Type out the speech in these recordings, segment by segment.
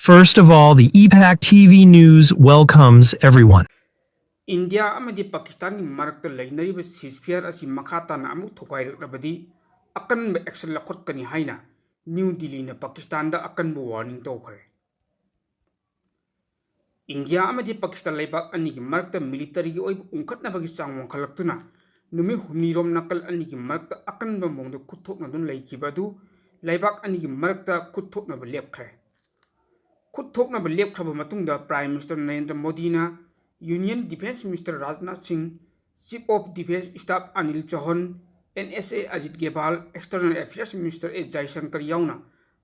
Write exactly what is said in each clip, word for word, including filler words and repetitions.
First of all, the E PAK T V News welcomes everyone. India ꯑꯃꯗꯤ ꯄꯥꯀꯤꯁꯇꯥꯟꯒꯤ ꯃꯔꯛꯇ ꯂꯩꯅꯔꯤꯕ ceasefire ꯑꯁꯤ ꯃꯈꯥ ꯇꯥꯅ ꯑꯃꯨꯛ ꯊꯨꯒꯥꯏꯔꯛꯂꯕꯗꯤ ꯑꯀꯟꯕ action ꯂꯧꯈꯠꯀꯅꯤ ꯍꯥꯏꯅ ꯅ꯭ꯌꯨ ꯗꯤꯜꯂꯤꯅ ꯄꯥꯀꯤꯁꯇꯥꯟꯗ ꯑꯀꯟꯕ warning ꯇꯧꯈ꯭ꯔꯦ꯫ ꯏꯟꯗꯤꯌꯥ ꯑꯃꯗꯤ ꯄꯥꯀꯤꯁꯇꯥꯟ ꯂꯩꯕꯥꯛ ꯑꯅꯤꯒꯤ ꯃꯔꯛꯇ militaryꯒꯤ ꯑꯣꯏꯕ ꯎꯪꯈꯠꯅꯕꯒꯤ ꯆꯥꯡ ꯋꯥꯡꯈꯠꯂꯛꯇꯨꯅ ꯅꯨꯃꯤꯠ ꯍꯨꯝꯅꯤꯔꯣꯝ ꯅꯥꯀꯜ ꯑꯅꯤꯒꯤ ꯃꯔꯛꯇ ꯑꯀꯟꯕ ꯃꯑꯣꯡꯗ ꯈꯨꯠ ꯊꯣꯛꯅꯗꯨꯅ ꯂꯩꯈꯤꯕ ꯑꯗꯨ ꯂꯩꯕꯥꯛ ꯑꯅꯤꯒꯤ ꯃꯔꯛꯇ ꯈꯨꯠ ꯊꯣꯛꯅꯕ ꯂꯦꯞꯈ꯭ꯔꯦ꯫ ꯈꯨꯠ ꯊꯣꯛꯅꯕ ꯂꯦꯞꯈ꯭ꯔꯕ ꯃꯇꯨꯡꯗ Prime Minister ꯅꯔꯦꯟꯗ꯭ꯔ ꯃꯣꯗꯤꯅ Union Defence Minister ꯔꯥꯖꯅꯥꯊ ꯁꯤꯡ, Chief of Defence Staff Anil ꯆꯧꯍꯥꯟ, NSA Ajit ꯗꯣꯚꯥꯜ, External Affairs Minister ꯑꯦꯁ ꯖꯌꯁꯪꯀꯔ ꯌꯥꯎꯅ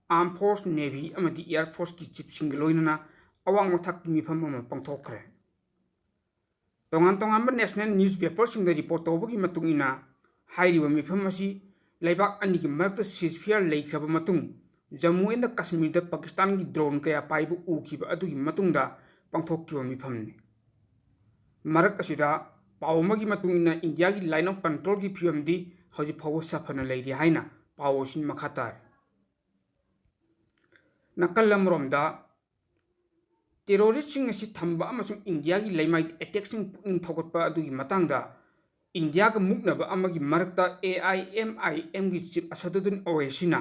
Armed Force, Navy ꯑꯃꯗꯤ Air Forceꯀꯤ chiefꯁꯤꯡꯒ ꯂꯣꯏꯅꯅ ꯑꯋꯥꯡꯕ ꯊꯥꯛꯀꯤ ꯃꯤꯐꯝ ꯑꯃ ꯄꯥꯡꯊꯣꯛꯈ꯭ꯔꯦ꯫ ꯇꯣꯉꯥꯟ ꯇꯣꯉꯥꯟꯕ national newspaperꯁꯤꯡꯗ report ꯇꯧꯕꯒꯤ ꯃꯇꯨꯡ ꯏꯟꯅ, ꯍꯥꯏꯔꯤꯕ ꯃꯤꯐꯝ ꯑꯁꯤ ꯂꯩꯕꯥꯛ ꯑꯅꯤꯒꯤ ꯃꯔꯛꯇ ceasefire ꯂꯩꯈ꯭ꯔꯕ ꯃꯇꯨꯡ ꯖꯝꯃꯨ ꯑꯦꯟ ꯀꯥꯁꯃꯤꯔꯗ ꯄꯥꯀꯤꯁꯇꯥꯟꯒꯤ drone ꯀꯌꯥ ꯄꯥꯏꯕ ꯎꯈꯤꯕ ꯑꯗꯨꯒꯤ ꯃꯇꯨꯡꯗ ꯄꯥꯡꯊꯣꯛꯈꯤꯕ ꯃꯤꯐꯝꯅꯤ꯫ ꯃꯔꯛ ꯑꯁꯤꯗ ꯄꯥꯎ ꯑꯃꯒꯤ ꯃꯇꯨꯡ ꯏꯟꯅ ꯏꯟꯗꯤꯌꯥꯒꯤ line of controlꯒꯤ ꯐꯤꯕꯝꯗꯤ ꯍꯧꯖꯤꯛ ꯐꯥꯎꯕ ꯁꯥꯐꯅ ꯂꯩꯔꯤ ꯍꯥꯏꯅ ꯄꯥꯎ ꯑꯁꯤꯅ ꯃꯈꯥ ꯇꯥꯔꯤ꯫ ꯅꯥꯀꯜ ꯑꯃꯔꯣꯝꯗ terroristꯁꯤꯡ ꯑꯁꯤ ꯊꯝꯕ ꯑꯃꯁꯨꯡ ꯏꯟꯗꯤꯌꯥꯒꯤ ꯂꯩꯃꯥꯏ attackꯁꯤꯡ ꯄꯨꯛꯅꯤꯡ ꯊꯧꯒꯠꯄ ꯑꯗꯨꯒꯤ ꯃꯇꯥꯡꯗ ꯏꯟꯗꯤꯌꯥꯒ ꯃꯨꯛꯅꯕ ꯑꯃꯒꯤ ꯃꯔꯛꯇ AIMIMꯒꯤ chief ꯑꯁꯗꯨꯗꯤꯟ ꯑꯣꯋꯩꯁꯤꯅ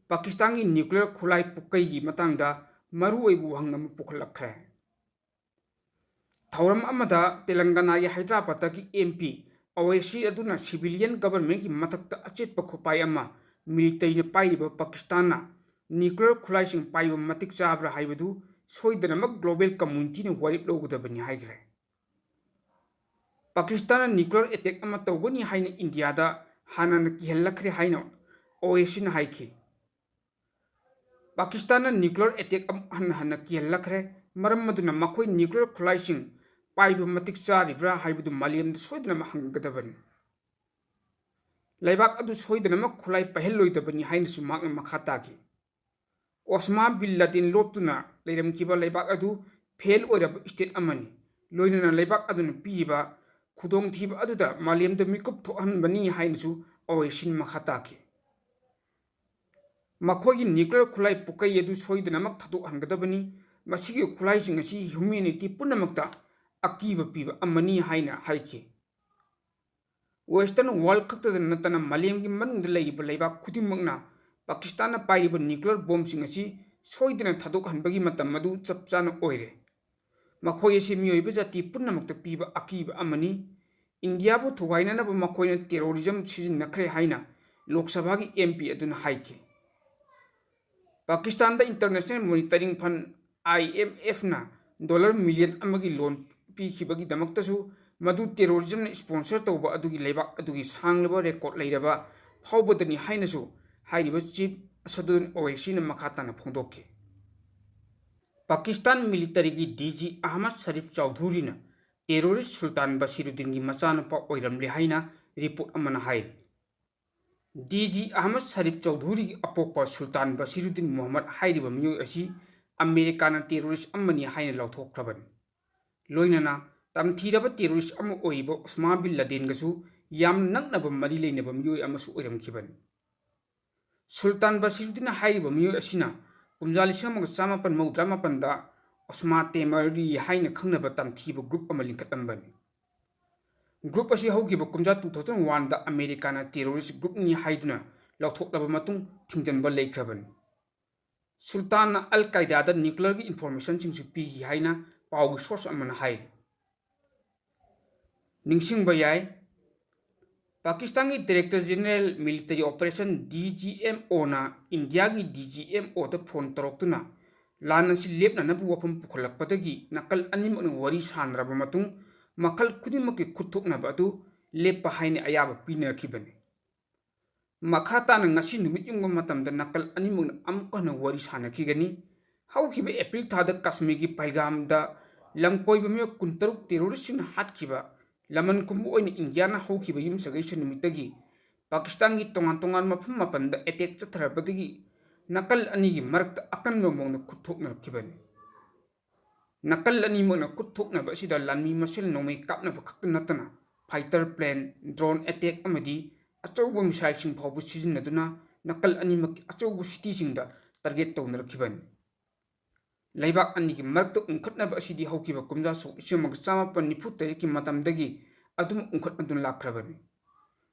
ꯄꯥꯀꯤꯁꯇꯥꯟꯒꯤ nuclear ꯈꯨꯠꯂꯥꯏ ꯄꯨꯛꯀꯩꯒꯤ ꯃꯇꯥꯡꯗ ꯃꯔꯨꯑꯣꯏꯕ ꯋꯥꯍꯪ ꯑꯃ ꯄꯨꯈꯠꯂꯛꯈ꯭ꯔꯦ꯫ ꯊꯧꯔꯝ ꯑꯃꯗ ꯇꯦꯂꯪꯒꯅꯥꯒꯤ ꯍꯥꯏꯗ꯭ꯔꯕꯥꯗꯇꯒꯤ MP ꯑꯣꯋꯩꯁꯤ ꯑꯗꯨꯅ civilian governmentꯀꯤ ꯃꯊꯛꯇ ꯑꯆꯦꯠꯄ ꯈꯨꯠꯄꯥꯏ ꯑꯃ militaryꯅ ꯄꯥꯏꯔꯤꯕ ꯄꯥꯀꯤꯁꯇꯥꯟꯅ nuclear ꯈꯨꯠꯂꯥꯏꯁꯤꯡ ꯄꯥꯏꯕ ꯃꯇꯤꯛ ꯆꯥꯕ꯭ꯔꯥ ꯍꯥꯏꯕꯗꯨ ꯁꯣꯏꯗꯅꯃꯛ global communityꯅ ꯋꯥꯔꯦꯞ ꯂꯧꯒꯗꯕꯅꯤ ꯍꯥꯏꯈ꯭ꯔꯦ꯫ ꯄꯥꯀꯤꯁꯇꯥꯟꯅ nuclear attack ꯑꯃ ꯇꯧꯒꯅꯤ ꯍꯥꯏꯅ ꯏꯟꯗꯤꯌꯥꯗ ꯍꯥꯟꯅꯅ ꯀꯤꯍꯜꯂꯛꯈ꯭ꯔꯦ ꯍꯥꯏꯅ ꯑꯣꯋꯩꯁꯤꯅ ꯍꯥꯏꯈꯤ꯫ ꯄꯥꯀꯤꯁꯇꯥꯟꯅ nuclear attack ꯑꯃ ꯍꯟꯅ ꯍꯟꯅ ꯀꯤꯍꯜꯂꯛꯈ꯭ꯔꯦ, ꯃꯔꯝ ꯑꯗꯨꯅ ꯃꯈꯣꯏ nuclear ꯈꯨꯠꯂꯥꯏꯁꯤꯡ ꯄꯥꯏꯕ ꯃꯇꯤꯛ ꯆꯥꯔꯤꯕ꯭ꯔꯥ ꯍꯥꯏꯕꯗꯨ ꯃꯥꯂꯦꯝꯗ ꯁꯣꯏꯗꯅꯃꯛ ꯍꯪꯒꯗꯕꯅꯤ꯫ ꯂꯩꯕꯥꯛ ꯑꯗꯨ ꯁꯣꯏꯗꯅꯃꯛ ꯈꯨꯠꯂꯥꯏ ꯄꯥꯏꯍꯜꯂꯣꯏꯗꯕꯅꯤ ꯍꯥꯏꯅꯁꯨ ꯃꯍꯥꯛꯅ ꯃꯈꯥ ꯇꯥꯈꯤ꯫ ꯑꯣꯁꯃꯥ ꯕꯤꯟ ꯂꯥꯗꯦꯟ ꯂꯣꯠꯇꯨꯅ ꯂꯩꯔꯝꯈꯤꯕ ꯂꯩꯕꯥꯛ ꯑꯗꯨ fail ꯑꯣꯏꯔꯕ state ꯑꯃꯅꯤ, ꯂꯣꯏꯅꯅ ꯂꯩꯕꯥꯛ ꯑꯗꯨꯅ ꯄꯤꯔꯤꯕ ꯈꯨꯗꯣꯡꯊꯤꯕ ꯑꯗꯨꯗ ꯃꯥꯂꯦꯝꯗ ꯃꯤꯀꯨꯞ ꯊꯣꯛꯍꯟꯕꯅꯤ ꯍꯥꯏꯅꯁꯨ ꯑꯣꯋꯩꯁꯤꯅ ꯃꯈꯥ ꯇꯥꯈꯤ꯫ ꯃꯈꯣꯏꯒꯤ nuclear ꯈꯨꯠꯂꯥꯏ ꯄꯨꯀꯩ ꯑꯗꯨ ꯁꯣꯏꯗꯅꯃꯛ ꯊꯥꯗꯣꯛꯍꯟꯒꯗꯕꯅꯤ꯫ ꯃꯁꯤꯒꯤ ꯈꯨꯠꯂꯥꯏꯁꯤꯡ ꯑꯁꯤ humanity ꯄꯨꯝꯅꯃꯛꯇ ꯑꯀꯤꯕ ꯄꯤꯕ ꯑꯃꯅꯤ ꯍꯥꯏꯅ ꯍꯥꯏꯈꯤ꯫ Western world ꯈꯛꯇꯗ ꯅꯠꯇꯅ ꯃꯥꯂꯦꯝꯒꯤ ꯃꯅꯨꯡꯗ ꯂꯩꯔꯤꯕ ꯂꯩꯕꯥꯛ ꯈꯨꯗꯤꯡꯃꯛꯅ ꯄꯥꯀꯤꯁꯇꯥꯟꯅ ꯄꯥꯏꯔꯤꯕ nuclear bombꯁꯤꯡ ꯑꯁꯤ ꯁꯣꯏꯗꯅ ꯊꯥꯗꯣꯛꯍꯟꯕꯒꯤ ꯃꯇꯝ ꯑꯗꯨ ꯆꯞ ꯆꯥꯅ ꯑꯣꯏꯔꯦ꯫ ꯃꯈꯣꯏ ꯑꯁꯤ ꯃꯤꯑꯣꯏꯕ ꯖꯥꯇꯤ ꯄꯨꯝꯅꯃꯛꯇ ꯄꯤꯕ ꯑꯀꯤꯕ ꯑꯃꯅꯤ꯫ ꯏꯟꯗꯤꯌꯥꯕꯨ ꯊꯨꯒꯥꯏꯅꯅꯕ ꯃꯈꯣꯏꯅ terrorism ꯁꯤꯖꯤꯟꯅꯈ꯭ꯔꯦ ꯍꯥꯏꯅ ꯂꯣꯛ ꯁꯚꯥꯒꯤ MP ꯑꯗꯨꯅ ꯍꯥꯏꯈꯤ꯫ ꯄꯥꯀꯤꯁꯇꯥꯟꯗ International Monetary Fund, IMFꯅ dollar million ꯑꯃꯒꯤ loan ꯄꯤꯈꯤꯕꯒꯤꯗꯃꯛꯇꯁꯨ ꯃꯗꯨ terrorismꯅ sponsor ꯇꯧꯕ ꯑꯗꯨꯒꯤ ꯂꯩꯕꯥꯛ ꯑꯗꯨꯒꯤ ꯁꯥꯡꯂꯕ record ꯂꯩꯔꯕ ꯐꯥꯎꯕꯗꯅꯤ ꯍꯥꯏꯅꯁꯨ ꯍꯥꯏꯔꯤꯕ Chief ꯑꯁꯗꯨꯗꯤꯟ ꯑꯣꯋꯩꯁꯤꯅ ꯃꯈꯥ ꯇꯥꯅ ꯐꯣꯡꯗꯣꯛꯈꯤ꯫ ꯄꯥꯀꯤꯁꯇꯥꯟ militaryꯒꯤ DG ꯑꯍꯃꯗ ꯁꯔꯤꯐ ꯆꯧꯙꯨꯔꯤꯅ terrorist ꯁꯨꯜꯇꯥꯟ ꯕꯁꯤꯔꯨꯗꯤꯟꯒꯤ ꯃꯆꯥꯅꯨꯄꯥ ꯑꯣꯏꯔꯝꯂꯦ ꯍꯥꯏꯅ report ꯑꯃꯅ ꯍꯥꯏꯔꯤ꯫ DG ꯑꯍꯃꯗ ꯁꯔꯤꯐ ꯆꯧꯙꯨꯔꯤꯒꯤ ꯑꯄꯣꯛꯄ ꯁꯨꯜꯇꯥꯟ ꯕꯁꯤꯔꯨꯗꯤꯟ ꯃꯨꯍꯝꯃꯗ ꯍꯥꯏꯔꯤꯕ ꯃꯤꯑꯣꯏ ꯑꯁꯤ ꯑꯃꯦꯔꯤꯀꯥꯅ terrorist ꯑꯃꯅꯤ ꯍꯥꯏꯅ ꯂꯥꯎꯊꯣꯛꯈ꯭ꯔꯕꯅꯤ꯫ ꯂꯣꯏꯅꯅ ꯇꯝꯊꯤꯔꯕ terrorist ꯑꯃ ꯑꯣꯏꯔꯤꯕ ꯑꯣꯁꯃꯥ ꯕꯤꯟ ꯂꯥꯗꯦꯟꯒꯁꯨ ꯌꯥꯝꯅ ꯅꯛꯅꯕ ꯃꯔꯤ ꯂꯩꯅꯕ ꯃꯤꯑꯣꯏ ꯑꯃꯁꯨ ꯑꯣꯏꯔꯝꯈꯤꯕꯅꯤ꯫ ꯁꯨꯜꯇꯥꯟ ꯕꯁꯤꯔꯨꯗꯤꯟ ꯍꯥꯏꯔꯤꯕ ꯃꯤꯑꯣꯏ ꯑꯁꯤꯅ ꯀꯨꯝꯖꯥ ꯂꯤꯁꯤꯡ ꯑꯃꯒ ꯆꯥꯃꯥꯄꯟ ꯃꯧꯗ꯭ꯔꯥ ꯃꯥꯄꯟꯗ ꯑꯣꯁꯃꯥ ꯇꯦꯃꯔꯤ ꯍꯥꯏꯅ ꯈꯪꯅꯕ ꯇꯝꯊꯤꯕ group ꯑꯃ ꯂꯤꯡꯈꯠꯂꯝꯕꯅꯤ꯫ Group ꯑꯁꯤ ꯍꯧꯈꯤꯕ ꯀꯨꯝꯖꯥ two thousand oneꯗ ꯑꯃꯦꯔꯤꯀꯥꯅ terrorist groupꯅꯤ ꯍꯥꯏꯗꯨꯅ ꯂꯧꯊꯣꯛꯂꯕ ꯃꯇꯨꯡ ꯊꯤꯡꯖꯤꯟꯕ ꯂꯩꯈ꯭ꯔꯕꯅꯤ꯫ ꯁꯨꯜꯇꯥꯟꯅ ꯑꯜ ꯀꯥꯏꯗꯥꯗ nuclearꯒꯤ informationꯁꯤꯡꯁꯨ ꯄꯤꯈꯤ ꯍꯥꯏꯅ ꯄꯥꯎꯒꯤ source ꯑꯃꯅ ꯍꯥꯏꯔꯤ꯫ ꯅꯤꯡꯁꯤꯡꯕ ꯌꯥꯏ, ꯄꯥꯀꯤꯁꯇꯥꯟꯒꯤ Director General Military Operation, DGMOꯅ ꯏꯟꯗꯤꯌꯥꯒꯤ DGMOꯗ phone ꯇꯧꯔꯛꯇꯨꯅ ꯂꯥꯟ ꯑꯁꯤ ꯂꯦꯞꯅꯅꯕ ꯋꯥꯐꯝ ꯄꯨꯈꯠꯂꯛꯄꯗꯒꯤ ꯅꯥꯀꯜ ꯑꯅꯤꯃꯛꯅ ꯋꯥꯔꯤ ꯁꯥꯅꯔꯕ ꯃꯇꯨꯡ ꯃꯈꯜ ꯈꯨꯗꯤꯡꯃꯛꯀꯤ ꯈꯨꯠ ꯊꯣꯛꯅꯕ ꯑꯗꯨ ꯂꯦꯞꯄ ꯍꯥꯏꯅ ꯑꯌꯥꯕ ꯄꯤꯅꯈꯤꯕꯅꯤ꯫ ꯃꯈꯥ ꯇꯥꯅ ꯉꯁꯤ ꯅꯨꯃꯤꯠ ꯌꯨꯡꯕ ꯃꯇꯝꯗ ꯅꯥꯀꯜ ꯑꯅꯤꯃꯛꯅ ꯑꯃꯨꯛ ꯍꯟꯅ ꯋꯥꯔꯤ ꯁꯥꯅꯈꯤꯒꯅꯤ꯫ ꯍꯧꯈꯤꯕ April ꯊꯥꯗ ꯀꯥꯁꯃꯤꯔꯒꯤ ꯄꯍꯜꯒꯥꯝꯗ ꯂꯝꯀꯣꯏꯕ ꯃꯤꯑꯣꯏ ꯀꯨꯟꯇꯔꯨꯛ terroristꯁꯤꯡꯅ ꯍꯥꯠꯈꯤꯕ ꯂꯃꯟ ꯈꯨꯝꯕ ꯑꯣꯏꯅ ꯏꯟꯗꯤꯌꯥꯅ ꯍꯧꯈꯤꯕ ꯌꯨꯝꯁꯀꯩꯁ ꯅꯨꯃꯤꯠꯇꯒꯤ ꯄꯥꯀꯤꯁꯇꯥꯟꯒꯤ ꯇꯣꯉꯥꯟ ꯇꯣꯉꯥꯟꯕ ꯃꯐꯝ ꯃꯥꯄꯟꯗ attack ꯆꯠꯊꯔꯛꯄꯗꯒꯤ ꯅꯥꯀꯜ ꯑꯅꯤꯒꯤ ꯃꯔꯛꯇ ꯑꯀꯟꯕ ꯃꯑꯣꯡꯗ ꯈꯨꯠ ꯊꯣꯛꯅꯔꯛꯈꯤꯕꯅꯤ꯫ ꯅꯥꯀꯜ ꯑꯅꯤꯃꯛꯅ ꯈꯨꯠ ꯊꯣꯛꯅꯕ ꯑꯁꯤꯗ ꯂꯥꯟꯃꯤ ꯃꯁꯦꯜ ꯅꯣꯡꯃꯩ ꯀꯥꯞꯅꯕ ꯈꯛꯇ ꯅꯠꯇꯅ fighter plane, drone attack ꯑꯃꯗꯤ ꯑꯆꯧꯕ missileꯁꯤꯡ ꯐꯥꯎꯕ ꯁꯤꯖꯤꯟꯅꯗꯨꯅ ꯅꯥꯀꯜ ꯑꯅꯤꯃꯛꯀꯤ ꯑꯆꯧꯕ cityꯁꯤꯡꯗ target ꯇꯧꯅꯔꯛꯈꯤꯕꯅꯤ꯫ ꯂꯩꯕꯥꯛ ꯑꯅꯤꯒꯤ ꯃꯔꯛꯇ ꯎꯪꯈꯠꯅꯕ ꯑꯁꯤꯗꯤ ꯍꯧꯈꯤꯕ ꯀꯨꯝꯖꯥ ꯁꯣꯛ ꯂꯤꯁꯤꯡ ꯑꯃꯒ ꯆꯥꯃꯥꯄꯟ ꯅꯤꯐꯨ ꯇꯔꯦꯠꯀꯤ ꯃꯇꯝꯗꯒꯤ ꯑꯗꯨꯝ ꯎꯪꯈꯠꯅꯗꯨꯅ ꯂꯥꯛꯈ꯭ꯔꯕꯅꯤ꯫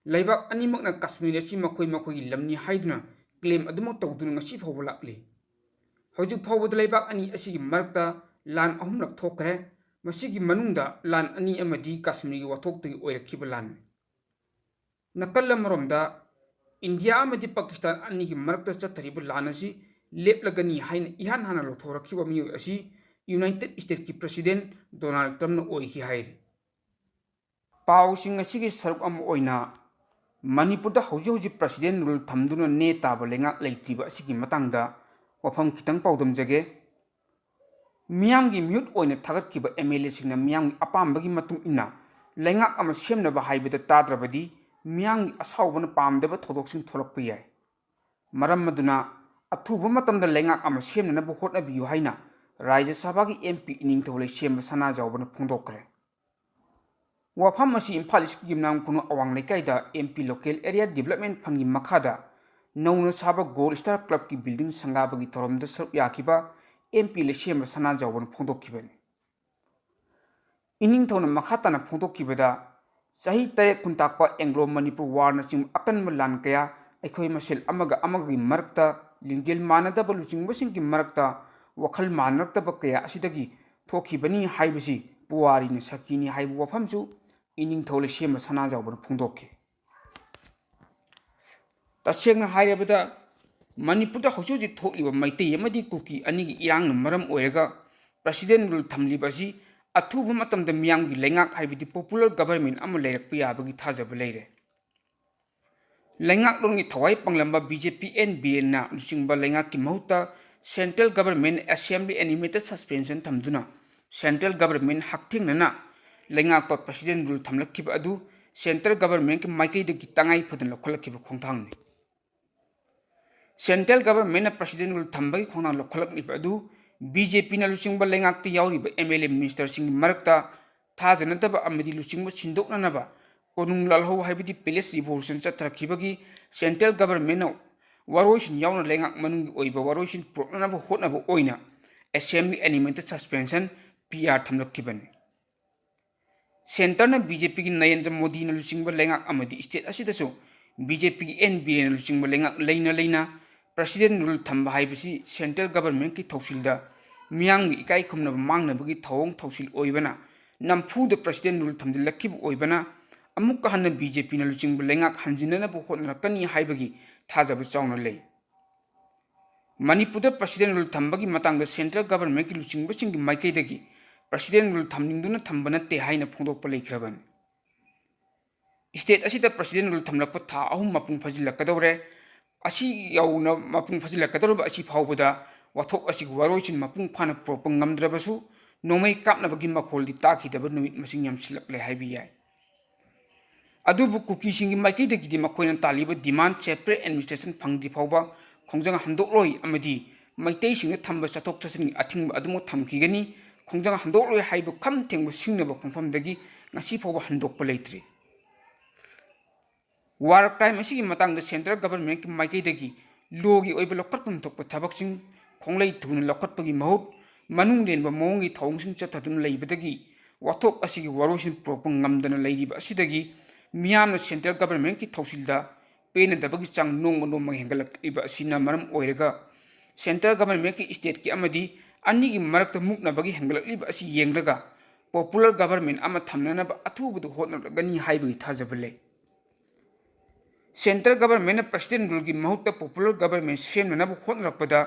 ꯂꯩꯕꯥꯛ ꯑꯅꯤꯃꯛꯅ ꯀꯥꯁꯃꯤꯔ ꯑꯁꯤ ꯃꯈꯣꯏ ꯃꯈꯣꯏꯒꯤ ꯂꯝꯅꯤ ꯍꯥꯏꯗꯨꯅ claim ꯑꯗꯨꯃꯛ ꯇꯧꯗꯨꯅ ꯉꯁꯤ ꯐꯥꯎꯕ ꯂꯥꯛꯂꯤ꯫ ꯍꯧꯖꯤꯛ ꯐꯥꯎꯕꯗ ꯂꯩꯕꯥꯛ ꯑꯅꯤ ꯑꯁꯤꯒꯤ ꯃꯔꯛꯇ ꯂꯥꯟ ꯑꯍꯨꯝꯂꯛ ꯊꯣꯛꯈ꯭ꯔꯦ꯫ ꯃꯁꯤꯒꯤ ꯃꯅꯨꯡꯗ ꯂꯥꯟ ꯑꯅꯤ ꯑꯃꯗꯤ ꯀꯥꯁꯃꯤꯔꯒꯤ ꯋꯥꯊꯣꯛꯇꯒꯤ ꯑꯣꯏꯔꯛꯈꯤꯕ ꯂꯥꯟꯅꯤ꯫ ꯅꯥꯀꯜ ꯑꯃꯔꯣꯝꯗ ꯏꯟꯗꯤꯌꯥ ꯑꯃꯗꯤ ꯄꯥꯀꯤꯁꯇꯥꯟ ꯑꯅꯤꯒꯤ ꯃꯔꯛꯇ ꯆꯠꯊꯔꯤꯕ ꯂꯥꯟ ꯑꯁꯤ ꯂꯦꯞꯂꯒꯅꯤ ꯍꯥꯏꯅ ꯏꯍꯥꯟ ꯍꯥꯟꯅ ꯂꯥꯎꯊꯣꯔꯛꯈꯤꯕ ꯃꯤꯑꯣꯏ ꯑꯁꯤ United Statesꯀꯤ President Donald Trumpꯅ ꯑꯣꯏꯈꯤ ꯍꯥꯏꯔꯤ꯫ ꯄꯥꯎꯁꯤꯡ ꯑꯁꯤꯒꯤ ꯁꯔꯨꯛ ꯑꯃ ꯑꯣꯏꯅ ꯃꯅꯤꯄꯨꯔꯗ ꯍꯧꯖꯤꯛ ꯍꯧꯖꯤꯛ President rule ꯊꯝꯗꯨꯅ ꯅꯦ ꯇꯥꯕ ꯂꯩꯉꯥꯛ ꯂꯩꯇ꯭ꯔꯤꯕ ꯑꯁꯤꯒꯤ ꯃꯇꯥꯡꯗ ꯋꯥꯐꯝ ꯈꯤꯇꯪ ꯄꯥꯎꯗꯝꯖꯒꯦ꯫ ꯃꯤꯌꯥꯝꯒꯤ ꯃꯤꯍꯨꯠ ꯑꯣꯏꯅ ꯊꯥꯒꯠꯈꯤꯕ MLAꯁꯤꯡꯅ ꯃꯤꯌꯥꯝꯒꯤ ꯑꯄꯥꯝꯕꯒꯤ ꯃꯇꯨꯡ ꯏꯟꯅ ꯂꯩꯉꯥꯛ ꯑꯃ ꯁꯦꯝꯅꯕ ꯍꯥꯏꯕꯗ ꯇꯥꯗ꯭ꯔꯕꯗꯤ ꯃꯤꯌꯥꯝꯒꯤ ꯑꯁꯥꯎꯕꯅ ꯄꯥꯝꯗꯕ ꯊꯧꯗꯣꯛꯁꯤꯡ ꯊꯣꯛꯂꯛꯄ ꯌꯥꯏ꯫ ꯃꯔꯝ ꯑꯗꯨꯅ ꯑꯊꯨꯕ ꯃꯇꯝꯗ ꯂꯩꯉꯥꯛ ꯑꯃ ꯁꯦꯝꯅꯅꯕ ꯍꯣꯠꯅꯕꯤꯌꯨ ꯍꯥꯏꯅ ꯔꯥꯖ꯭ꯌ ꯁꯚꯥꯒꯤ MP ꯏꯅꯤꯡꯊꯧ ꯂꯩꯁꯦꯝꯕ ꯁꯅꯥꯖꯥꯎꯕꯅ ꯐꯣꯡꯗꯣꯛꯈ꯭ꯔꯦ꯫ ꯋꯥꯐꯝ ꯑꯁꯤ ꯏꯝꯐꯥꯜ ꯏꯁꯀꯤ ꯌꯨꯝꯅꯥꯝ ꯈꯨꯅꯨ ꯑꯋꯥꯡ ꯂꯩꯀꯥꯏꯗ MP Local Area Development Fundꯀꯤ ꯃꯈꯥꯗ ꯅꯧꯅ ꯁꯥꯕ Gold Star Clubꯀꯤ building ꯁꯪꯒꯥꯕꯒꯤ ꯊꯧꯔꯝꯗ ꯁꯔꯨꯛ ꯌꯥꯈꯤꯕ MP ꯂꯩꯁꯦꯝꯕ ꯁꯅꯥꯖꯥꯎꯕꯅ ꯐꯣꯡꯗꯣꯛꯈꯤꯕꯅꯤ꯫ ꯏꯅꯤꯡꯊꯧꯅ ꯃꯈꯥ ꯇꯥꯅ ꯐꯣꯡꯗꯣꯛꯈꯤꯕꯗ, ꯆꯍꯤ ꯇꯔꯦꯠ ꯈꯨꯟꯇꯥꯛꯄ Anglo Manipur Warꯅꯆꯤꯡꯕ ꯑꯀꯟꯕ ꯂꯥꯟ ꯀꯌꯥ ꯑꯩꯈꯣꯏ ꯃꯁꯦꯜ ꯑꯃꯒ ꯑꯃꯒꯒꯤ ꯃꯔꯛꯇ ꯂꯤꯡꯖꯦꯜ ꯃꯥꯟꯅꯗꯕ ꯂꯨꯆꯤꯡꯕꯁꯤꯡꯒꯤ ꯃꯔꯛꯇ ꯋꯥꯈꯜ ꯃꯥꯟꯅꯔꯛꯇꯕ ꯀꯌꯥ ꯑꯁꯤꯗꯒꯤ ꯊꯣꯛꯈꯤꯕꯅꯤ ꯍꯥꯏꯕꯁꯤ ꯄꯨꯋꯥꯔꯤꯅ ꯁꯥꯈꯤꯅꯤ ꯍꯥꯏꯕ ꯋꯥꯐꯝꯁꯨ ꯏꯅꯤꯡꯊꯧ ꯂꯩꯁꯦꯝꯕ ꯁꯅꯥꯖꯥꯎꯕꯅ ꯐꯣꯡꯗꯣꯛꯈꯤ꯫ ꯇꯁꯦꯡꯅ ꯍꯥꯏꯔꯕꯗ, ꯃꯅꯤꯄꯨꯔꯗ ꯍꯧꯖꯤꯛ ꯍꯧꯖꯤꯛ ꯊꯣꯛꯂꯤꯕ ꯃꯩꯇꯩ ꯑꯃꯗꯤ ꯀꯨꯀꯤ ꯑꯅꯤꯒꯤ ꯏꯔꯥꯡꯅ ꯃꯔꯝ ꯑꯣꯏꯔꯒ President rule ꯊꯝꯂꯤꯕ ꯑꯁꯤ ꯑꯊꯨꯕ ꯃꯇꯝꯗ ꯃꯤꯌꯥꯝꯒꯤ ꯂꯩꯉꯥꯛ ꯍꯥꯏꯕꯗꯤ popular government ꯑꯃ ꯂꯩꯔꯛꯄ ꯌꯥꯕꯒꯤ ꯊꯥꯖꯕ ꯂꯩꯔꯦ꯫ ꯂꯩꯉꯥꯛꯂꯣꯟꯒꯤ ꯊꯋꯥꯏ ꯄꯥꯡꯂꯝꯕ BJP NVAꯅ ꯂꯨꯆꯤꯡꯕ ꯂꯩꯉꯥꯛꯀꯤ ꯃꯍꯨꯠꯇ Central Government Assembly Animated Suspension ꯊꯝꯗꯨꯅ Central Government ꯍꯛꯊꯦꯡꯅꯅ ꯂꯩꯉꯥꯛꯄ President rule ꯊꯝꯂꯛꯈꯤꯕ ꯑꯗꯨ Central Governmentꯀꯤ ꯃꯥꯏꯀꯩꯗꯒꯤ ꯇꯉꯥꯏ ꯐꯗꯅ ꯂꯧꯈꯠꯂꯛꯈꯤꯕ ꯈꯣꯡꯊꯥꯡꯅꯤ꯫ Central Governmentꯅ President rule ꯊꯝꯕꯒꯤ ꯈꯣꯡꯊꯥꯡ ꯂꯧꯈꯠꯂꯛꯂꯤꯕ ꯑꯗꯨ BJPꯅ ꯂꯨꯆꯤꯡꯕ ꯂꯩꯉꯥꯛꯇ ꯌꯥꯎꯔꯤꯕ MLA ministerꯁꯤꯡꯒꯤ ꯃꯔꯛꯇ ꯊꯥꯖꯅꯗꯕ ꯑꯃꯗꯤ ꯂꯨꯆꯤꯡꯕ ꯁꯤꯟꯗꯣꯛꯅꯅꯕ ꯀꯣꯅꯨꯡ ꯂꯥꯜꯍꯧ ꯍꯥꯏꯕꯗꯤ Palace Revolution ꯆꯠꯊꯔꯛꯈꯤꯕꯒꯤ Central Governmentꯅ ꯋꯥꯔꯣꯏꯁꯤꯟ ꯌꯥꯎꯅ ꯂꯩꯉꯥꯛ ꯃꯅꯨꯡꯒꯤ ꯑꯣꯏꯕ ꯋꯥꯔꯣꯏꯁꯤꯟ ꯄꯨꯔꯛꯅꯅꯕ ꯍꯣꯠꯅꯕ ꯑꯣꯏꯅ assembly animated suspension, P R, ꯊꯝꯂꯛꯈꯤꯕꯅꯤ꯫ Centreꯅ BJPꯒꯤ Narendra ꯃꯣꯗꯤꯅ ꯂꯨꯆꯤꯡꯕ ꯂꯩꯉꯥꯛ ꯑꯃꯗꯤ state ꯑꯁꯤꯗꯁꯨ BJPꯒꯤ N ꯕꯤꯔꯦꯟꯅ ꯂꯨꯆꯤꯡꯕ ꯂꯩꯉꯥꯛ ꯂꯩꯅ ꯂꯩꯅ President Rule ꯊꯝꯕ ꯍꯥꯏꯕꯁꯤ central governmentꯀꯤ ꯊꯧꯁꯤꯜꯗ ꯃꯤꯌꯥꯝꯒꯤ ꯏꯀꯥꯏ ꯈꯨꯝꯅꯕ ꯃꯥꯡꯅꯕꯒꯤ ꯊꯧꯑꯣꯡ ꯊꯧꯁꯤꯜ ꯑꯣꯏꯕꯅ, ꯅꯝꯐꯨꯗ President Rule ꯊꯝꯖꯤꯜꯂꯛꯈꯤꯕ ꯑꯣꯏꯕꯅ, ꯑꯃꯨꯛꯀ ꯍꯟꯅ BJPꯅ ꯂꯨꯆꯤꯡꯕ ꯂꯩꯉꯥꯛ ꯍꯟꯖꯤꯟꯅꯅꯕ ꯍꯣꯠꯅꯔꯛꯀꯅꯤ ꯍꯥꯏꯕꯒꯤ ꯊꯥꯖꯕ ꯆꯥꯎꯅ ꯂꯩ꯫ ꯃꯅꯤꯄꯨꯔꯗ President Rule ꯊꯝꯕꯒꯤ ꯃꯇꯥꯡꯗ central governmentꯀꯤ ꯂꯨꯆꯤꯡꯕꯁꯤꯡꯒꯤ ꯃꯥꯏꯀꯩꯗꯒꯤ President Rule ꯊꯝꯅꯤꯡꯗꯨꯅ ꯊꯝꯕ ꯅꯠꯇꯦ ꯍꯥꯏꯅ ꯐꯣꯡꯗꯣꯛꯄ ꯂꯩꯈ꯭ꯔꯕꯅꯤ꯫ State ꯑꯁꯤꯗ President Rule ꯊꯝꯂꯛꯄ ꯊꯥ ꯑꯍꯨꯝ ꯃꯄꯨꯡ ꯐꯥꯖꯤꯜꯂꯛꯀꯗꯧꯔꯦ꯫ ꯑꯁꯤ ꯌꯧꯅ ꯃꯄꯨꯡ ꯐꯥꯖꯤꯜꯂꯛꯀꯗꯧꯔꯤꯕ ꯑꯁꯤ ꯐꯥꯎꯕꯗ ꯋꯥꯊꯣꯛ ꯑꯁꯤꯒꯤ ꯋꯥꯔꯣꯏꯁꯤꯟ ꯃꯄꯨꯡ ꯐꯥꯅ ꯄꯨꯔꯛꯄ ꯉꯝꯗ꯭ꯔꯕꯁꯨ, ꯅꯣꯡꯃꯩ ꯀꯥꯞꯅꯕꯒꯤ ꯃꯈꯣꯜꯗꯤ ꯇꯥꯈꯤꯗꯕ ꯅꯨꯃꯤꯠ ꯃꯁꯤꯡ ꯌꯥꯝꯁꯤꯜꯂꯛꯂꯦ ꯍꯥꯏꯕ ꯌꯥꯏ꯫ ꯑꯗꯨꯕꯨ ꯀꯨꯀꯤꯁꯤꯡꯒꯤ ꯃꯥꯏꯀꯩꯗꯒꯤꯗꯤ ꯃꯈꯣꯏꯅ ꯇꯥꯜꯂꯤꯕ demand separate administration ꯐꯪꯗ꯭ꯔꯤ ꯐꯥꯎꯕ ꯈꯣꯡꯖꯪ ꯍꯟꯗꯣꯛꯂꯣꯏ ꯑꯃꯗꯤ ꯃꯩꯇꯩꯁꯤꯡꯗ ꯊꯝꯕ ꯆꯠꯊꯣꯛ ꯆꯠꯁꯤꯟꯒꯤ ꯑꯊꯤꯡꯕ ꯑꯗꯨꯃꯛ ꯊꯝꯈꯤꯒꯅꯤ꯫ ꯈꯣꯡꯖꯪ ꯍꯟꯗꯣꯛꯂꯣꯏ ꯍꯥꯏꯕ ꯈꯝ ꯊꯦꯡꯕ ꯁꯤꯡꯅꯕ ꯈꯣꯡꯐꯝꯗꯒꯤ ꯉꯁꯤ ꯐꯥꯎꯕ ꯍꯟꯗꯣꯛꯄ ꯂꯩꯇ꯭ꯔꯤ꯫ War crime ꯑꯁꯤꯒꯤ ꯃꯇꯥꯡꯗ central governmentꯀꯤ ꯃꯥꯏꯀꯩꯗꯒꯤ lawꯒꯤ ꯑꯣꯏꯕ ꯂꯧꯈꯠꯐꯝ ꯊꯣꯛꯄ ꯊꯕꯛꯁꯤꯡ ꯈꯣꯡꯂꯩ ꯊꯨꯅ ꯂꯧꯈꯠꯄꯒꯤ ꯃꯍꯨꯠ, ꯃꯅꯨꯡ ꯂꯦꯟꯕ ꯃꯑꯣꯡꯒꯤ ꯊꯧꯑꯣꯡꯁꯤꯡ ꯆꯠꯊꯗꯨꯅ ꯂꯩꯕꯗꯒꯤ ꯋꯥꯊꯣꯛ ꯑꯁꯤꯒꯤ ꯋꯥꯔꯣꯏꯁꯤꯟ ꯄꯨꯔꯛꯄ ꯉꯝꯗꯅ ꯂꯩꯔꯤꯕ ꯑꯁꯤꯗꯒꯤ ꯃꯤꯌꯥꯝꯅ central governmentꯀꯤ ꯊꯧꯁꯤꯜꯗ ꯄꯦꯟꯅꯗꯕꯒꯤ ꯆꯥꯡ ꯅꯣꯡꯃ ꯅꯣꯡꯃꯒꯤ ꯍꯦꯟꯒꯠꯂꯛꯂꯤꯕ ꯑꯁꯤꯅ ꯃꯔꯝ ꯑꯣꯏꯔꯒ central governmentꯀꯤ stateꯀꯤ ꯑꯃꯗꯤ ꯑꯅꯤꯒꯤ ꯃꯔꯛꯇ ꯃꯨꯛꯅꯕꯒꯤ ꯍꯦꯟꯒꯠꯂꯛꯂꯤꯕ ꯑꯁꯤ ꯌꯦꯡꯂꯒ popular government ꯑꯃ ꯊꯝꯅꯅꯕ ꯑꯊꯨꯕꯗ ꯍꯣꯠꯅꯔꯛꯀꯅꯤ ꯍꯥꯏꯕꯒꯤ ꯊꯥꯖꯕ ꯂꯩ꯫ Central governmentꯅ President Ruleꯒꯤ ꯃꯍꯨꯠꯇ popular government ꯁꯦꯝꯅꯅꯕ ꯍꯣꯠꯅꯔꯛꯄꯗ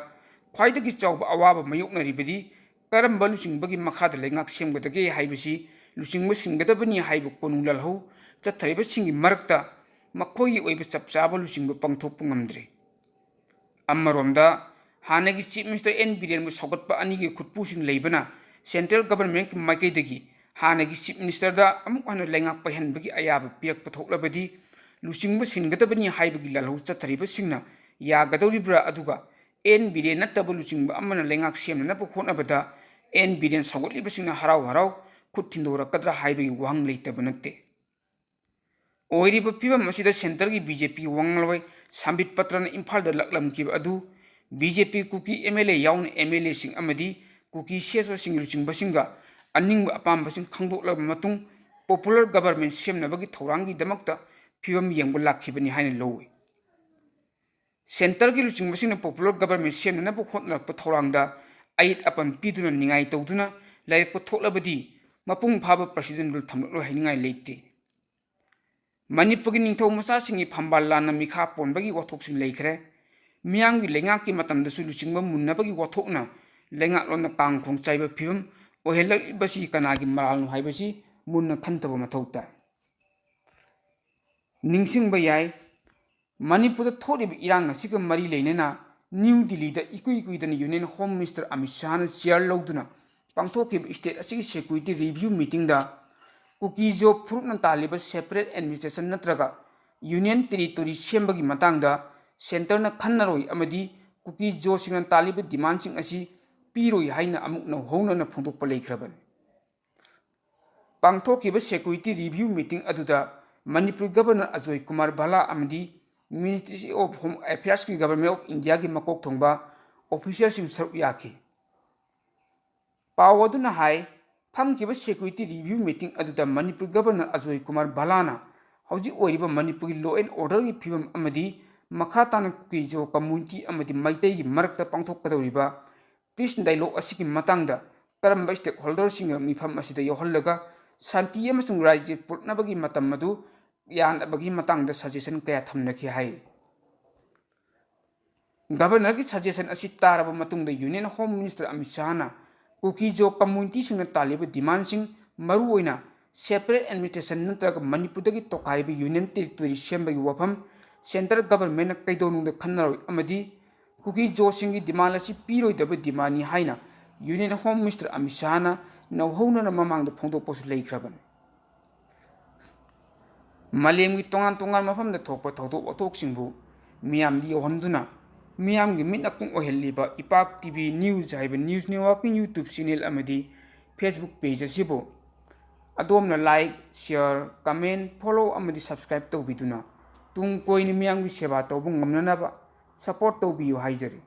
ꯈ꯭ꯋꯥꯏꯗꯒꯤ ꯆꯥꯎꯕ ꯑꯋꯥꯕ ꯃꯥꯌꯣꯛꯅꯔꯤꯕꯗꯤ ꯀꯔꯝꯕ ꯂꯨꯆꯤꯡꯕꯒꯤ ꯃꯈꯥꯗ ꯂꯩꯉꯥꯛ ꯁꯦꯝꯒꯗꯒꯦ ꯍꯥꯏꯕꯁꯤ ꯂꯨꯆꯤꯡꯕ ꯁꯤꯟꯒꯗꯕꯅꯤ ꯍꯥꯏꯕ ꯀꯣꯅꯨꯡ ꯂꯥꯜꯍꯧ ꯆꯠꯊꯔꯤꯕꯁꯤꯡꯒꯤ ꯃꯔꯛꯇ ꯃꯈꯣꯏꯒꯤ ꯑꯣꯏꯕ ꯆꯞ ꯆꯥꯕ ꯂꯨꯆꯤꯡꯕ ꯄꯥꯡꯊꯣꯛꯄ ꯉꯝꯗ꯭ꯔꯤ꯫ ꯑꯃꯔꯣꯝꯗ, ꯍꯥꯟꯅꯒꯤ Chief Minister N ꯕꯤꯔꯦꯟꯕꯨ ꯁꯧꯒꯠꯄ ꯑꯅꯤꯒꯤ ꯈꯨꯠꯄꯨꯁꯤꯡ ꯂꯩꯕꯅ central governmentꯀꯤ ꯃꯥꯏꯀꯩꯗꯒꯤ ꯍꯥꯟꯅꯒꯤ Chief Ministerꯗ ꯑꯃꯨꯛ ꯍꯟꯅ ꯂꯩꯉꯥꯛ ꯄꯥꯏꯍꯟꯕꯒꯤ ꯑꯌꯥꯕ ꯄꯤꯔꯛꯄ ꯊꯣꯛꯂꯕꯗꯤ ꯂꯨꯆꯤꯡꯕ ꯁꯤꯟꯒꯗꯕꯅꯤ ꯍꯥꯏꯕꯒꯤ ꯂꯥꯜꯍꯧ ꯆꯠꯊꯔꯤꯕꯁꯤꯡꯅ ꯌꯥꯒꯗꯧꯔꯤꯕ꯭ꯔꯥ? ꯑꯗꯨꯒ N ꯕꯤꯔꯦꯟ ꯅꯠꯇꯕ ꯂꯨꯆꯤꯡꯕ ꯑꯃꯅ ꯂꯩꯉꯥꯛ ꯁꯦꯝꯅꯅꯕ ꯍꯣꯠꯅꯕꯗ N ꯕꯤꯔꯦꯟ ꯁꯧꯒꯠꯂꯤꯕꯁꯤꯡꯅ ꯍꯔꯥꯎ ꯍꯔꯥꯎ ꯈꯨꯠ ꯊꯤꯟꯗꯣꯔꯛꯀꯗ꯭ꯔꯥ ꯍꯥꯏꯕꯒꯤ ꯋꯥꯍꯪ ꯂꯩꯇꯕ ꯅꯠꯇꯦ꯫ ꯑꯣꯏꯔꯤꯕ ꯐꯤꯕꯝ ꯑꯁꯤꯗ centreꯒꯤ BJP ꯋꯥꯉꯥꯡꯂꯣꯏ ꯁꯝꯕꯤꯠ ꯄꯇ꯭ꯔꯅ ꯏꯝꯐꯥꯜꯗ ꯂꯥꯛꯂꯝꯈꯤꯕ ꯑꯗꯨ BJP ꯀꯨꯀꯤ MLA ꯌꯥꯎꯅ MLAꯁꯤꯡ ꯑꯃꯗꯤ ꯀꯨꯀꯤ CSOꯁꯤꯡꯒꯤ ꯂꯨꯆꯤꯡꯕꯁꯤꯡꯒ ꯑꯅꯤꯡꯕ ꯑꯄꯥꯝꯕꯁꯤꯡ ꯈꯪꯗꯣꯛꯂꯕ ꯃꯇꯨꯡ popular government ꯁꯦꯝꯅꯕꯒꯤ ꯊꯧꯔꯥꯡꯒꯤꯗꯃꯛꯇ ꯐꯤꯕꯝ ꯌꯦꯡꯕ ꯂꯥꯛꯈꯤꯕꯅꯤ ꯍꯥꯏꯅ ꯂꯧꯏ꯫ Centreꯒꯤ ꯂꯨꯆꯤꯡꯕꯁꯤꯡꯅ popular government ꯁꯦꯝꯅꯅꯕ ꯍꯣꯠꯅꯔꯛꯄ ꯊꯧꯔꯥꯡꯗ ꯑꯌꯦꯠ ꯑꯄꯟ ꯄꯤꯗꯨꯅ ꯅꯤꯡꯉꯥꯏ ꯇꯧꯗꯨꯅ ꯂꯩꯔꯛꯄ ꯊꯣꯛꯂꯕꯗꯤ ꯃꯄꯨꯡ ꯐꯥꯕ president rule ꯊꯝꯂꯛꯂꯣꯏ ꯍꯥꯏꯅꯤꯡꯉꯥꯏ ꯂꯩꯇꯦ꯫ ꯃꯅꯤꯄꯨꯔꯒꯤ ꯅꯤꯡꯊꯧ ꯃꯆꯥꯁꯤꯡꯒꯤ ꯐꯝꯕꯥꯜ ꯂꯥꯟꯅ ꯃꯤꯈꯥ ꯄꯣꯟꯕꯒꯤ ꯋꯥꯊꯣꯛꯁꯤꯡ ꯂꯩꯈ꯭ꯔꯦ꯫ ꯃꯤꯌꯥꯝꯒꯤ ꯂꯩꯉꯥꯛꯀꯤ ꯃꯇꯝꯗꯁꯨ ꯂꯨꯆꯤꯡꯕ ꯃꯨꯟꯅꯕꯒꯤ ꯋꯥꯊꯣꯛꯅ ꯂꯩꯉꯥꯛꯂꯣꯟꯗ ꯀꯥꯡ ꯈꯣꯡ ꯆꯥꯏꯕ ꯐꯤꯕꯝ ꯑꯣꯏꯍꯜꯂꯛꯂꯤꯕꯁꯤ ꯀꯅꯥꯒꯤ ꯃꯔꯥꯜꯅꯣ ꯍꯥꯏꯕꯁꯤ ꯃꯨꯟꯅ ꯈꯟꯊꯕ ꯃꯊꯧ ꯇꯥꯏ꯫ ꯅꯤꯡꯁꯤꯡꯕ ꯌꯥꯏ, ꯃꯅꯤꯄꯨꯔꯗ ꯊꯣꯛꯂꯤꯕ ꯏꯔꯥꯡ ꯑꯁꯤꯒ ꯃꯔꯤ ꯂꯩꯅꯅ ꯅ꯭ꯌꯨ ꯗꯤꯜꯂꯤꯗ ꯏꯀꯨꯏ ꯀꯨꯏꯗꯅ Union Home Minister Amit ꯁꯥꯍꯅ chair ꯂꯧꯗꯨꯅ ꯄꯥꯡꯊꯣꯛꯈꯤꯕ state ꯑꯁꯤꯒꯤ security review meetingꯗ ꯀꯨꯀꯤ ꯖꯣ ꯐꯨꯔꯨꯞꯅ ꯇꯥꯜꯂꯤꯕ separate administration ꯅꯠꯇ꯭ꯔꯒ union territory ꯁꯦꯝꯕꯒꯤ ꯃꯇꯥꯡꯗ centreꯅ ꯈꯟꯅꯔꯣꯏ ꯑꯃꯗꯤ ꯀꯨꯀꯤ ꯖꯣꯁꯤꯡꯅ ꯇꯥꯜꯂꯤꯕ demandꯁꯤꯡ ꯑꯁꯤ ꯄꯤꯔꯣꯏ ꯍꯥꯏꯅ ꯑꯃꯨꯛ ꯅꯧꯍꯧꯅꯅ ꯐꯣꯡꯗꯣꯛꯄ ꯂꯩꯈ꯭ꯔꯕꯅꯤ꯫ ꯄꯥꯡꯊꯣꯛꯈꯤꯕ security review meeting ꯑꯗꯨꯗ ꯃꯅꯤꯄꯨꯔ Governor ꯑꯖꯣꯏ ꯀꯨꯃꯥꯔ ꯚꯜꯂꯥ ꯑꯃꯗꯤ Ministry of Home Affairsꯀꯤ Government of Indiaꯒꯤ ꯃꯀꯣꯛ ꯊꯣꯡꯕ officialꯁꯤꯡ ꯁꯔꯨꯛ ꯌꯥꯈꯤ꯫ ꯄꯥꯎ ꯑꯗꯨꯅ ꯍꯥꯏ, ꯐꯝꯈꯤꯕ security review meeting ꯑꯗꯨꯗ ꯃꯅꯤꯄꯨꯔ Governor ꯑꯖꯣꯏ ꯀꯨꯃꯥꯔ ꯚꯜꯂꯥꯅ ꯍꯧꯖꯤꯛ ꯑꯣꯏꯔꯤꯕ ꯃꯅꯤꯄꯨꯔꯒꯤ law and orderꯒꯤ ꯐꯤꯕꯝ ꯑꯃꯗꯤ ꯃꯈꯥ ꯇꯥꯅ ꯀꯨꯀꯤ ꯖꯣ community ꯑꯃꯗꯤ ꯃꯩꯇꯩꯒꯤ ꯃꯔꯛꯇ ꯄꯥꯡꯊꯣꯛꯀꯗꯧꯔꯤꯕ peace dialogue ꯑꯁꯤꯒꯤ ꯃꯇꯥꯡꯗ ꯀꯔꯝꯕ stakeholderꯁꯤꯡꯒ ꯃꯤꯐꯝ ꯑꯁꯤꯗ ꯌꯥꯎꯍꯜꯂꯒ ꯁꯥꯟꯇꯤ ꯑꯃꯁꯨꯡ ꯔꯥꯏꯖ꯭ꯌ ꯄꯨꯔꯛꯅꯕꯒꯤ ꯃꯇꯝ ꯑꯗꯨ ꯌꯥꯅꯕꯒꯤ ꯃꯇꯥꯡꯗ suggestion ꯀꯌꯥ ꯊꯝꯅꯈꯤ ꯍꯥꯏꯔꯤ꯫ Governorꯒꯤ suggestion ꯑꯁꯤ ꯇꯥꯔꯕ ꯃꯇꯨꯡꯗ Union Home Minister ꯑꯃꯤꯠ ꯁꯥꯍꯅ ꯀꯨꯀꯤ ꯖꯣ communityꯁꯤꯡꯅ ꯇꯥꯜꯂꯤꯕ demandꯁꯤꯡ, ꯃꯔꯨꯑꯣꯏꯅ separate administration ꯅꯠꯇ꯭ꯔꯒ ꯃꯅꯤꯄꯨꯔꯗꯒꯤ ꯇꯣꯈꯥꯏꯕ union territory ꯁꯦꯝꯕꯒꯤ ꯋꯥꯐꯝ centre governmentꯅ ꯀꯩꯗꯧꯅꯨꯡꯗ ꯈꯟꯅꯔꯣꯏ ꯑꯃꯗꯤ ꯀꯨꯀꯤ ꯖꯣꯁꯤꯡꯒꯤ demand ꯑꯁꯤ ꯄꯤꯔꯣꯏꯗꯕ demandꯅꯤ ꯍꯥꯏꯅ Union Home Minister ꯑꯃꯤꯠ ꯁꯥꯍꯅ ꯅꯧꯍꯧꯅꯅ ꯃꯃꯥꯡꯗ ꯐꯣꯡꯗꯣꯛꯄꯁꯨ ꯂꯩꯈ꯭ꯔꯕꯅꯤ꯫ ꯃꯥꯂꯦꯝꯒꯤ ꯇꯣꯉꯥꯟ ꯇꯣꯉꯥꯟꯕ ꯃꯐꯝꯗ ꯊꯣꯛꯄ ꯊꯧꯗꯣꯛ ꯋꯥꯊꯣꯛꯁꯤꯡꯕꯨ ꯃꯤꯌꯥꯝꯗ ꯌꯧꯍꯟꯗꯨꯅ ꯃꯤꯌꯥꯝꯒꯤ ꯃꯤꯠ ꯅꯥꯀꯣꯡ ꯑꯣꯏꯍꯜꯂꯤꯕ ꯏꯄꯥꯛ TV News ꯍꯥꯏꯕ news networkꯀꯤ YouTube channel ꯑꯃꯗꯤ Facebook page ꯑꯁꯤꯕꯨ ꯑꯗꯣꯝꯅ like, share, comment, follow ꯑꯃꯗꯤ subscribe ꯇꯧꯕꯤꯗꯨꯅ ꯇꯨꯡ ꯀꯣꯏꯅ ꯃꯤꯌꯥꯝꯒꯤ ꯁꯦꯕꯥ ꯇꯧꯕ ꯉꯝꯅꯅꯕ support ꯇꯧꯕꯤꯌꯨ ꯍꯥꯏꯖꯔꯤ꯫